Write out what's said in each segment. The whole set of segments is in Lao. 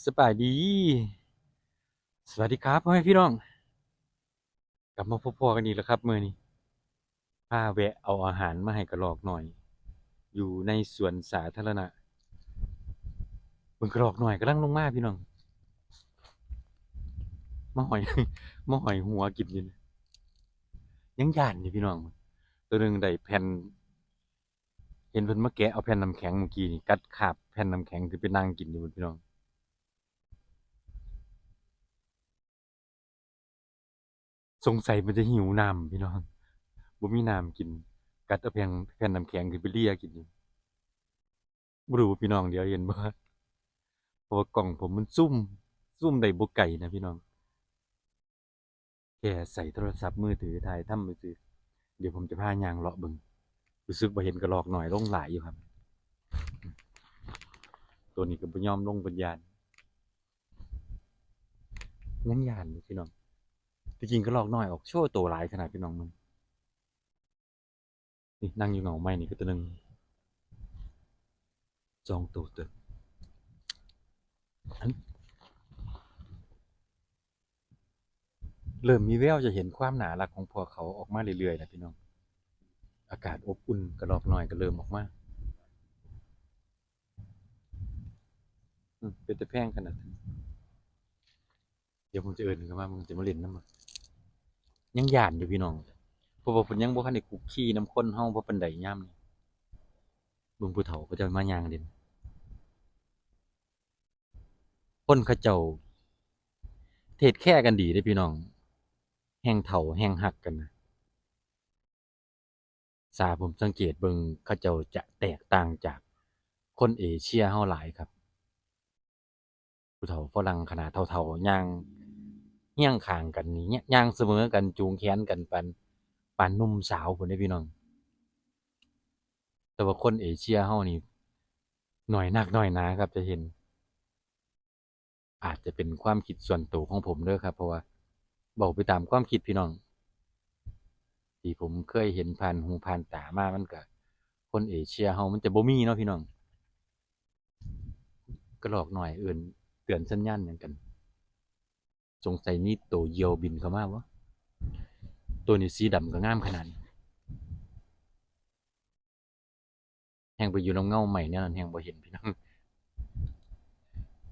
ສະບາຍດີ ສະຫວັດດີຄັບ ພໍ່ແມ່ພີ່ນ້ອງ ກັບມາພົບພໍ້ກັນອີກແລ້ວຄັບມື້ນີ້ ພາແວະເອົາອາຫານມາໃຫ້ກະລອກນ້ອຍ ຢູ່ໃນສວນສາທາລະນະ. ເບິ່ງກະລອກນ້ອຍກຳລັງລົງມາພີ່ນ້ອງ ມາຫ້ອຍ ມາຫ້ອຍຫົວກິນຢູ່ນີ້ ຍັງຢ້ານຢູ່ພີ່ນ້ອງ. ໂຕໜຶ່ງໄດ້ແຜ່ນ ເຫັນເພິ່ນມາແກະເອົາແຜ່ນນ້ຳແຂງມື້ກີ້ນີ້ ກັດຄາບແຜ່ນນ້ຳແຂງທີ່ໄປນັ່ງກິນຢູ່ພຸ້ນພີ່ນ້ອງ. ສົງໄສມັນຈະຫິວນ້ຳພີ່ນ້ອງ ບໍ່ມີນ້ຳກິນ ກັດເອົາແຜ່ນ ແຜ່ນນ້ຳແຂງຂຶ້ນໄປເລຍກິນຢູ່. ບໍ່ຮູ້ພີ່ນ້ອງ ດຽວເຫັນບໍ່ ເພາະວ່າກ້ອງຜົມມັນຊູມ ຊູມໄດ້ບໍ່ໄກນະພີ່ນ້ອງ. ແຄ່ໃຊ້ໂທລະສັບມືຖືຖ່າຍທຳຊື່ໆ. ດຽວຜົມຈະພາຍ່າງເລາະເບິ່ງ ຮູ້ສຶກວ່າເຫັນກະລອກນ້ອຍລົງຫຼາຍຢູ່ຄັບ. ໂຕນີ້ກໍບໍ່ຍອມລົງ ເພິ່ນຢ້ານ ຍັງຢ້ານຢູ່ພີ່ນ້ອງ. ທີ່ຈິງກະລອກນ້ອຍອອກໂຊໂຕຫຼາຍຂະໜາດພີ່ນ້ອງ ມັນ ນີ້ນັ່ງຢູ່ເຫງົ້າໄມ້ນີ້ກໍໂຕໜຶ່ງ ສອງໂຕເຕີບ. ເລີ່ມມີແວວຈະເຫັນຄວາມໜ້າຮັກຂອງພວກເຂົາອອກມາເລື້ອຍໆແລ້ວພີ່ນ້ອງ. ອາກາດອົບອຸ່ນ ກະລອກນ້ອຍກໍເລີ່ມອອກມາ. ອືມ ເປັນຕາແພງຂະໜາດ. ດຽວຜົມຈະເອີ້ນເຂົາມາ ມັນຈະມາຫຼິ້ນນຳ. ຍັງຢ້ານຢູ່ພີ່ນ້ອງ ເພາະວ່າເພິ່ນຍັງບໍ່ທັນໄດ້ຄຸກຄີນຳຄົນເຮົາພໍປານໃດຍາມນີ້. ເບິ່ງຜູ້ເຖົ້າເຂົາເຈົ້າມາຍ່າງຫຼິ້ນ. ຄົນເຂົາເຈົ້າເທກແຄກັນດີເດ້ພີ່ນ້ອງ ແຮ່ງເຖົ້າແຮ່ງຮັກກັນນະ. ສາ ຜົມສັງເກດເບິ່ງ ເຂົາເຈົ້າຈະແຕກຕ່າງຈາກຄົນເອເຊຍເຮົາຫຼາຍຄັບ. ຜູ້ເຖົ້າຝຣັ່ງຂະໜາດເຖົ້າໆ ຍ່າງຮຽງຂ້າງກັນນີ້ ຍ່າງສະເໝີກັນ ຈູງແຂນກັນປານ ປານໜຸ່ມສາວພຸ້ນເດ້ພີ່ນ້ອງ. ແຕ່ວ່າຄົນເອເຊຍເຮົານີ້ ໜ້ອຍນັກໜ້ອຍໜາຄັບ ຈະເຫັນ. ອາດຈະເປັນຄວາມຄິດສ່ວນໂຕຂອງຜົມເດີຄັບ ເພາະວ່າເວົ້າໄປຕາມຄວາມຄິດພີ່ນ້ອງ ທີ່ຜົມເຄີຍເຫັນຜ່ານຫູຜ່ານຕາມາ ມັນກະ ຄົນເອເຊຍເຮົາມັນຈະບໍ່ມີເນາະພີ່ນ້ອງ. ກະລອກນ້ອຍເອີ້ນເຕືອນສັນຍານຫຍັງກັນ. ສົງໄສມີໂຕຢ່ຽວບິນເຂົ້າມາບໍ່? ໂຕນີ້ສີດຳກໍງາມຂະໜາດນີ້. ແຮ່ງໄປຢູ່ນຳເງົາໄມ້ແນວນັ້ນແຮ່ງບໍ່ເຫັນພີ່ນ້ອງ.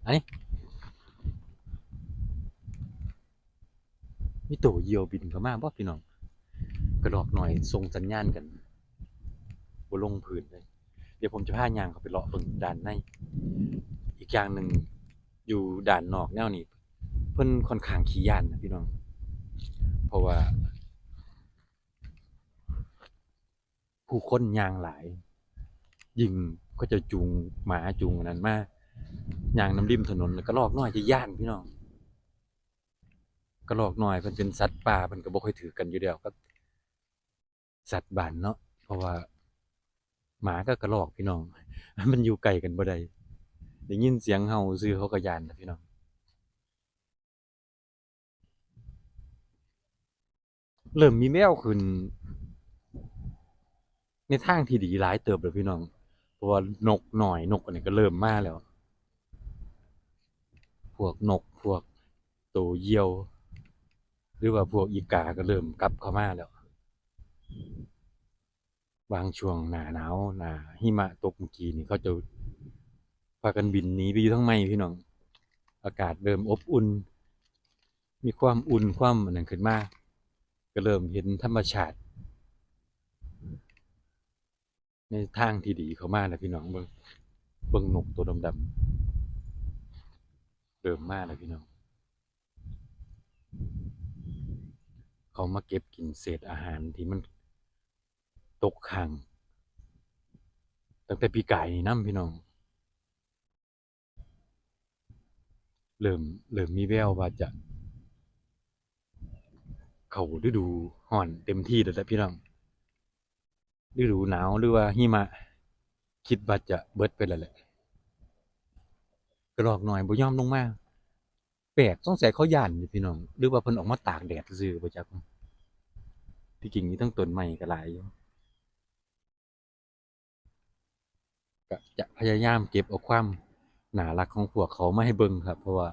ອັນນີ້ ມີໂຕຢ່ຽວບິນເຂົ້າມາບໍ່ພີ່ນ້ອງ? ກະລອກນ້ອຍສົ່ງສັນຍານກັນ ບໍ່ລົງພື້ນເລີຍ. ດຽວຜົມຈະພາຍ່າງເຂົ້າໄປເລາະເບິ່ງດ້ານໃນ. ອີກຢ່າງໜຶ່ງ ຢູ່ດ້ານນອກແນວນີ້ ເພິ່ນຂ້ອນຂ້າງຂີ້ຢ້ານນະພີ່ນ້ອງ ເພາະວ່າ ຜູ້ຄົນຍ່າງຫຼາຍ ຍິ່ງເຂົາເຈົ້າຈູງໝາຈູງອັນນັ້ນມາຍ່າງນຳລິມຖະໜົນ ແລ້ວກະລອກນ້ອຍຈະຢ້ານພີ່ນ້ອງ. ກະລອກນ້ອຍເພິ່ນເປັນສັດປ່າ ເພິ່ນກະບໍ່ຄ່ອຍຖືກກັນຢູ່ແລ້ວກັບສັດບ້ານເນາະ ເພາະວ່າໝາກັບກະລອກພີ່ນ້ອງ ມັນຢູ່ໃກ້ກັນບໍ່ໄດ້ ໄດ້ຍິນສຽງເຫົ່າຊື່ເຂົາກະຢ້ານລະພີ່ນ້ອງ. ເລີ່ມມີແວວຂຶ້ນໃນທາງທີ່ດີຫຼາຍເຕີບແລ້ວພີ່ນ້ອງ ເພາະວ່ານົກນ້ອຍ ນົກອັນນີ້ກໍເລີ່ມມາແລ້ວ ພວກນົກ ພວກໂຕຢ່ຽວ ຫຼືວ່າພວກອີກາກໍເລີ່ມກັບເຂົ້າມາແລ້ວ. ບາງຊ່ວງໜ້າໜາວ ໜ້າຫິມະຕົກມື້ກີ້ນີ້ ເຂົາເຈົ້າພາກັນບິນໜີໄປຢູ່ທາງໃໝ່ພີ່ນ້ອງ. ອາກາດເລີ່ມອົບອຸ່ນ ມີຄວາມອຸ່ນ ຄວາມອັນນັ້ນຂຶ້ນມາ ກໍເລີ່ມເຫັນທຳມະຊາດໃນທາງທີ່ດີເຂົ້າມາແລ້ວພີ່ນ້ອງ. ເບິ່ງ ເບິ່ງນົກໂຕດຳໆ ເລີ່ມມາແລ້ວພີ່ນ້ອງ. ເຂົາມາເກັບກິນເສດອາຫານທີ່ມັນຕົກຄ້າງຕັ້ງແຕ່ປີກາຍນີ້ນຳພີ່ນ້ອງ. ເລີ່ມ ເລີ່ມມີແວວວ່າຈະເຂົ້າລະດູຮ້ອນເຕັມທີ່ແລ້ວແຫຼະພີ່ນ້ອງ. ລະດູໜາວ ຫຼືວ່າຫິມະ ຄິດວ່າຈະເບິດໄປແລ້ວແຫຼະ. ກະລອກນ້ອຍບໍ່ຍອມລົງມາ ແປກ ສົງໄສເຂົາຢ້ານຢູ່ພີ່ນ້ອງ ຫຼືວ່າເພິ່ນອອກມາຕາກແດດຊື່ໆ ບໍ່ຈັກ. ທີ່ຈິງຢູ່ເທິງຕົ້ນໄມ້ກໍຫຼາຍຢູ່ ກະຈະພະຍາຍາມເກັບເອົາຄວາມ ໜ້າຮັກຂອງພວກເຂົາມາໃຫ້ເບິ່ງຄັບ ເພາະວ່າ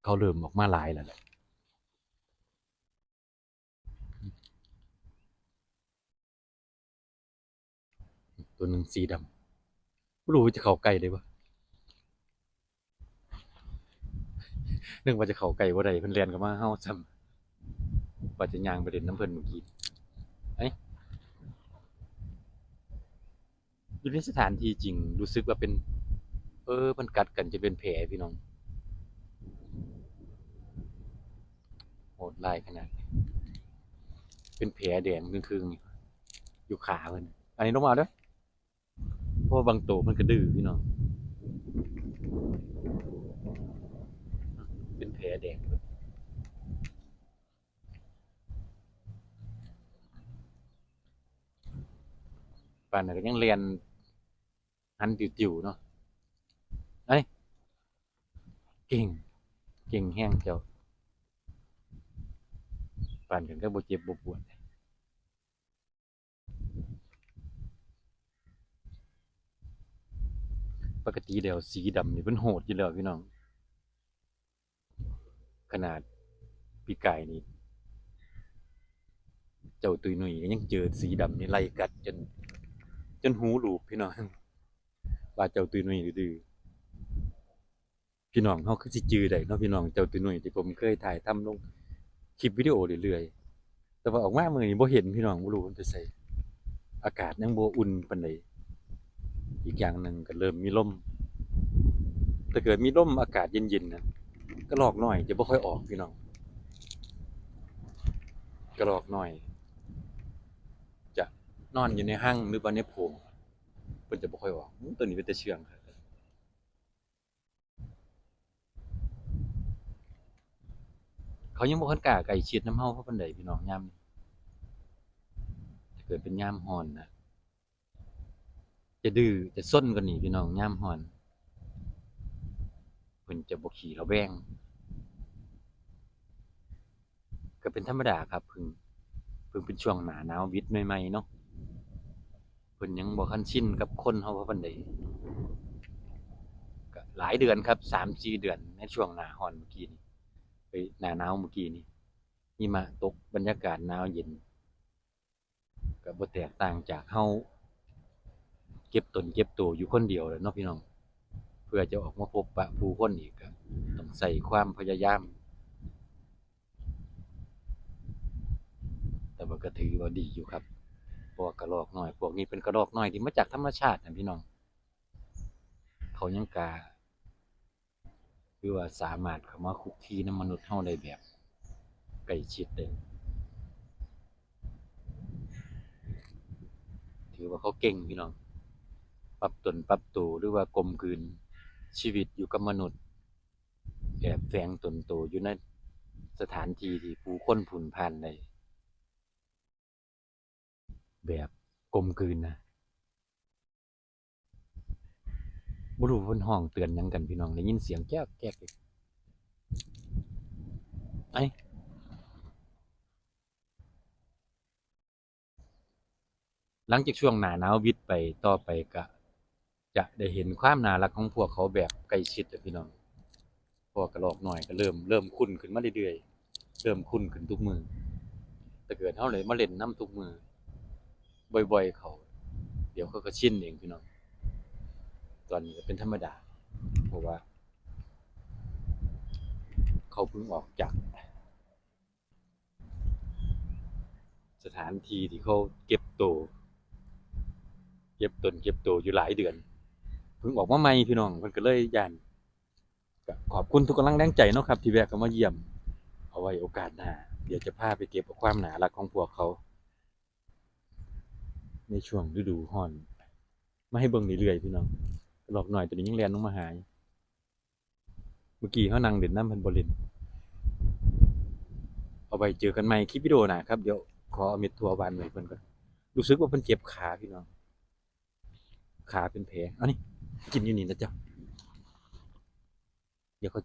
ເຂົາເລີ່ມອອກມາຫຼາຍແລ້ວແຫຼະ. ຕົວໜຶ່ງສີດຳ ບໍ່ຮູ້ວ່າຈະເຂົ້າໃກ້ໄດ້ບໍ່ ນຶກວ່າຈະເຂົ້າໃກ້ບໍ່ໄດ້ ເພິ່ນແລ່ນເຂົ້າມາຫາເຮົາຊ້ຳ ວ່າຈະຍ່າງໄປຫຼິ້ນນຳເພິ່ນມື້ກີ້ ເອີຍ ຢູ່ໃນສະຖານທີ່ຈິງ ຮູ້ສຶກວ່າເປັນ ເອີ ມັນກັດກັນຈົນເປັນແຜພີ່ນ້ອງ ໂຫດຮ້າຍຂະໜາດ ເປັນແຜແດງເຄິ່ງໆ ຢູ່ຂາເພິ່ນ ອັນນີ້ລົງມາເດີ້ ເພາະວ່າບາງໂຕເພິ່ນກະດື້ພີ່ນ້ອງ ເປັນແຜແດງ ປານນັ້ນກະຍັງແລ່ນຫັນຕິວໆ ເນາະ ເອີຍ ເກັ່ງ ເກັ່ງແຮງເຈົ້າ ປານກັນກະບໍ່ເຈັບບໍ່ປວດ. ປົກກະຕິແລ້ວສີດຳນີ້ເພິ່ນໂຫດຢູ່ແລ້ວພີ່ນ້ອງ ຂະໜາດປີກາຍນີ້ ເຈົ້າຕຸ້ຍນຸ້ຍກະຍັງເຈີສີດຳນີ້ໄລ່ກັດຈົນ ຈົນຫູຫຼູບພີ່ນ້ອງ ວ່າເຈົ້າຕຸ້ຍນຸ້ຍດື້. ພີ່ນ້ອງເຮົາຄືຊິຈື່ໄດ້ເນາະ ພີ່ນ້ອງ ເຈົ້າຕຸ້ຍນຸ້ຍທີ່ຜົມເຄີຍຖ່າຍທຳລົງຄລິບວິດີໂອເລື້ອຍໆ ແຕ່ວ່າອອກມາມື້ນີ້ບໍ່ເຫັນພີ່ນ້ອງ ບໍ່ຮູ້ເພິ່ນໄປໃສ ອາກາດຍັງບໍ່ອຸ່ນປານໃດ ອີກຢ່າງໜຶ່ງກະເລີ່ມມີລົມ ຖ້າເກີດມີລົມອາກາດເຢັນໆ ນະ ກະລອກນ້ອຍຈະບໍ່ຄ່ອຍອອກພີ່ນ້ອງ ກະລອກນ້ອຍຈະນອນຢູ່ໃນຮັງ ຫຼືວ່າໃນໂພງ ເພິ່ນຈະບໍ່ຄ່ອຍອອກ ໂຕນີ້ເປັນຕາເຊື່ອງຄັກ. ເຂົາຍັງບໍ່ຄ່ອຍກ້າໃກ້ຊິດນຳເຮົາເທົ່າປານໃດພີ່ນ້ອງ ຍາມນີ້ ຖ້າເກີດເປັນຍາມຮ້ອນນະ ຈະດື້ຈະຊົນກວ່ານີ້ພີ່ນ້ອງ ຍາມຮ້ອນ ເພິ່ນຈະບໍ່ຂີ້ລະແວງ ກະເປັນທຳມະດາຄັບ ເພິ່ງ ເພິ່ງເປັນຊ່ວງໜ້າໜາວວິດໃໝ່ໆ ເນາະ ເພິ່ນຍັງບໍ່ທັນຊິນກັບຄົນເຮົາເທົ່າປານໃດ ກະຫຼາຍເດືອນຄັບ ສາມສີ່ເດືອນ ໃນຊ່ວງໜ້າຮ້ອນມື້ກີ້ນີ້ ເອີຍ ໜ້າໜາວມື້ກີ້ນີ້ ຫິມະຕົກ ບັນຍາກາດໜາວເຢັນ ກະບໍ່ແຕກຕ່າງຈາກເຮົາເກັບຕົນເກັບໂຕຢູ່ຄົນດຽວແຫຼະເນາະພີ່ນ້ອງ ເພື່ອຈະອອກມາພົບປະຜູ້ຄົນອີກ ກະຕ້ອງໃຊ້ຄວາມພະຍາຍາມ ແຕ່ວ່າກະຖືວ່າດີຢູ່ຄັບ ເພາະວ່າກະລອກນ້ອຍພວກນີ້ເປັນກະລອກນ້ອຍທີ່ມາຈາກທຳມະຊາດນະພີ່ນ້ອງ ເຂົາຍັງກະ ຄືວ່າສາມາດເຂົ້າມາຄຸກຄີນຳມະນຸດເຮົາໄດ້ແບບໃກ້ຊິດເລີຍ ຖືວ່າເຂົາເກັ່ງພີ່ນ້ອງ ປັບຕົນປັບໂຕ ຫຼືວ່າກົມກືນຊີວິດຢູ່ກັບມະນຸດ ແອບແຝງຕົນໂຕຢູ່ໃນສະຖານທີ່ທີ່ຜູ້ຄົນຜຸ່ນຜ່ານໄດ້ ແບບກົມກືນນະ ບໍ່ຮູ້ເພິ່ນຮ້ອງເຕືອນຫຍັງກັນພີ່ນ້ອງ ໄດ້ຍິນສຽງແກ້ກແກ້ກ ໄອ້ ຫຼັງຈາກຊ່ວງໜ້າໜາວວິດໄປ ຕໍ່ໄປກະຈະໄດ້ເຫັນຄວາມໜ້າຮັກຂອງພວກເຂົາແບບໃກ້ຊິດແລ້ວພີ່ນ້ອງ. ເພາະວ່າກະລອກນ້ອຍກະເລີ່ມ ເລີ່ມຄຸ້ນຂຶ້ນມາເລື້ອຍໆ ເລີ່ມຄຸ້ນຂຶ້ນທຸກມື້. ຖ້າເກີດເຮົາໄດ້ມາຫຼິ້ນນຳທຸກມື້ ບ່ອຍໆ ເຂົາ ດຽວເຂົາກະຊິນເອງພີ່ນ້ອງ. ຕອນນີ້ກະເປັນທຳມະດາ ເພາະວ່າເຂົາເພິ່ງອອກຈາກ ສະຖານທີ່ທີ່ເຂົາເກັບໂຕ ເກັບຕົນເກັບໂຕຢູ່ຫຼາຍເດືອນ ເພິ່ງອອກມາໃໝ່ພີ່ນ້ອງ ເພິ່ນກະເລີຍຢ້ານ. ກະຂອບຄຸນທຸກກຳລັງແຮງໃຈເນາະຄັບ ທີ່ແວະເຂົ້າມາຢ້ຽມ. ເອົາໄວ້ໂອກາດໜ້າ ດຽວຈະພາໄປເກັບເອົາຄວາມໜ້າຮັກຂອງພວກເຂົາ ໃນຊ່ວງລະດູຮ້ອນ ມາໃຫ້ເບິ່ງເລື້ອຍໆ ພີ່ນ້ອງ. ກະລອກນ້ອຍໂຕນີ້ຍັງແລ່ນລົງມາຫາຢູ່. ມື້ກີ້ເຮົານັ່ງຫຼິ້ນນຳ ເພິ່ນບໍ່ຫຼິ້ນ. ເອົາໄວ້ເຈີກັນໃໝ່ຄລິບວິດີໂອໜ້າຄັບ. ດຽວຂໍເອົາເມັດຖົ່ວຫວ່ານໄວ້ເພິ່ນກ່ອນ. ຮູ້ສຶກວ່າເພິ່ນເຈັບຂາພີ່ນ້ອງ ຂາເປັນແຜ. ເອົານີ້ ກິນຢູ່ນີ້ນະເຈົ້າ. ດຽວຂໍ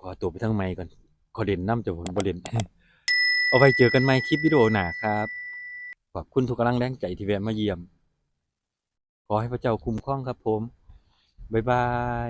ຂໍໂຕໄປທາງໃໝ່ກ່ອນ. ຂໍຫຼິ້ນນຳ ເຈົ້າເພິ່ນບໍ່ຫຼິ້ນ. ເອົາໄວ້ເຈີກັນໃໝ່ຄລິບວິດີໂອໜ້າຄັບ. ຂອບຄຸນທຸກກຳລັງແຮງໃຈທີ່ແວະມາຢ້ຽມ. ຂໍໃຫ້ພະເຈົ້າຄຸ້ມຄອງຄັບຜົມ. ບາຍບາຍ.